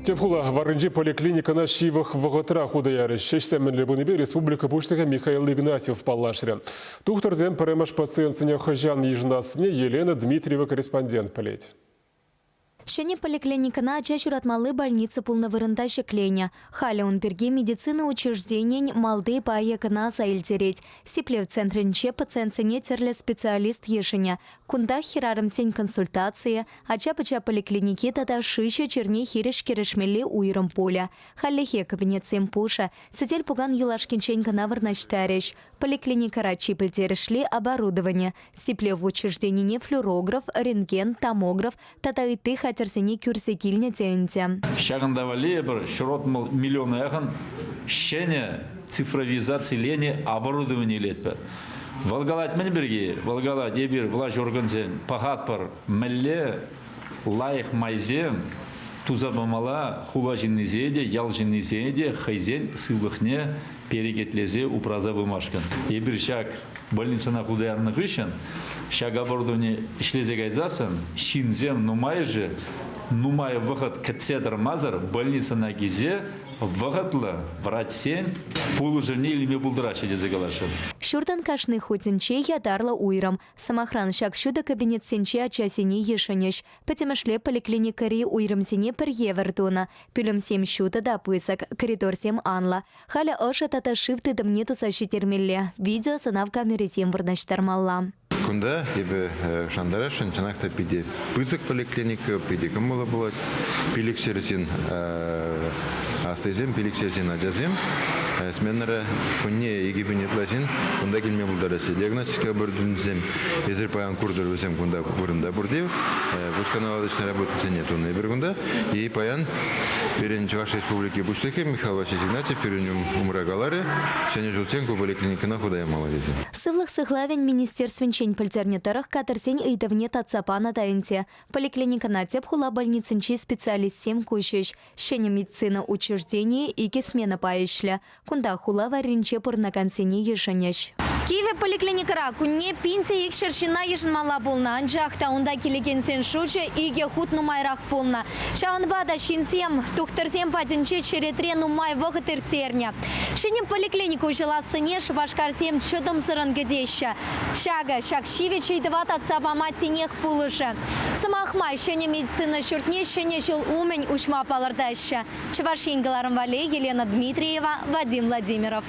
Тӗп хула варринчи поликлиникӑна ҫывӑх вӑхӑтра хута ярӗҫ. Ӗҫсем мӗнле пынипе республика Пуҫлӑхӗ Михаил Игнатьев паллашрӗ. Тухтӑрсем пӗрремӗш пациентсене хӑҫан йышӑнассине Елена Дмитриева корреспондент пӗлет. Ҫӗнӗ поликлиникӑна ача ҫуратмалли больница пулнӑ вырӑнта ҫӗкленӗ. Халӗ ун пирки медицина учрежденийӗн малти пайӗ кӑна аса илтерет. Сиплев центрӗнче пациентсене тӗрлӗ специалист йышӑнӗ. Кунтах хӗрарӑмсен консультацийӗ, ача-пӑча поликлиники тата шыҫӑ чирне хирӗҫ кӗрешмелли уйрӑм пулӗ. Хальлӗхе кабинетсем пушӑ, сӗтел-пукан юлашкинчен кӑна вырнаҫтарӗҫ. Поликлиникӑра чи пӗлтерӗшли оборудовани. Сиплев учрежденине флюорограф, рентген, томограф тата ытти хатӗрсене кӳрсе килнӗ те ӗнтӗ. Ҫакӑнта валли эпир ҫуротмӑл миллиона яхӑн ҫӗнӗ цифровизациленӗ оборудовани илетпӗр. Вӑл калать мӗн пирки? Вӑл калать, эпир влаҫ органсен пӑхатпӑр, мӗнле лайӑх майсем туса памалла хула ҫыннисене те, ял ҫыннисене те хӑйсен сывлӑхне перекетлесе упраса пымашкӑн. Эпир ҫак больницӑна хута янӑ хыҫҫӑн ҫак оборудовани ӗҫлесе кайсассӑн ҫынсем нумайӑшӗ нумай вӑхӑт кӗтсе тӑрмасӑр больницӑна килсе вӑхӑтлӑ врачсен пулӑшӑвне илме пултараҫҫӗ тесе каласшӑн. Ҫуртӑн кашни хутӗнче ятарлӑ уйрӑм. Сӑмахран, ҫак ҫутӑ кабинетсенче ачасене йышӑнӗҫ. Пӗтӗмӗшле поликлиникӑри уйрӑмсене пӗр евӗр тунӑ. Пӳлӗмсем ҫутӑ та пысӑк, коридорсем анлӑ. Халӗ ӑшӑ тата шыв тытӑмне туса ҫитермелле, видеосӑнав камерисем вырнаҫтармалла. Кунта эпӗ шантарасшӑн, чӑнах та питӗ пысӑк поликлиника, питӗ кӑмӑллӑ пулать. Пилӗкҫӗр ҫын аслисем, пилӗкҫӗр ҫын ачасем. Сменӑра кунне 2000 ытла ҫын кунта килме пултараҫҫӗ. Диагностика оборудованисем эсир паян куртӑр, вӗсем кунта вырӑнта пурте. Пусконаладочный работӑсене тунӑ эпир кунта. И паян пирӗн Чӑваш Республики Пуҫлӑхӗ Михаил Васильевич Игнатьев пирӗн умра каларӗ, ҫӗнӗ ҫулсен ку поликлиникӑна хута ямалла тесе. Сывлӑх сыхлавӗн министерствинчен пӗлтернӗ тӑрӑх, кадрсен ыйтӑвне татса панӑ та ӗнтӗ. Поликлиникӑна тӗп хула больницинчи специалистсем куҫӗҫ. Ҫӗнӗ медицина учрежденийӗ икӗ сменӑпа ӗҫлӗ. Кунта хула варринче пурӑнакансене йышӑнӗҫ. Кивӗ поликлиникӑра кунне 1200 ҫынна йышӑнмалла пулнӑ, анчах та унта килекенсен шучӗ икӗ хут нумайрах пулнӑ. Ҫавӑнпа та ҫынсем тухтӑрсем патӗнче черетре нумай вӑхӑт ирттернӗ. Ҫӗнӗ поликлиника уҫӑлассине Шупашкарсем чӑтӑмсӑррӑн кӗтеҫҫӗ. Ҫакӑ ҫак ҫивӗч ыйтӑва татса пама тинех пулӑшӗ. Сӑмах май, ҫӗнӗ медицина ҫуртне Ҫӗнӗ ҫул умӗн уҫма палӑртаҫҫӗ. Чӑваш Ен кӑларӑм валли Елена Дмитриева, Вадим Владимиров.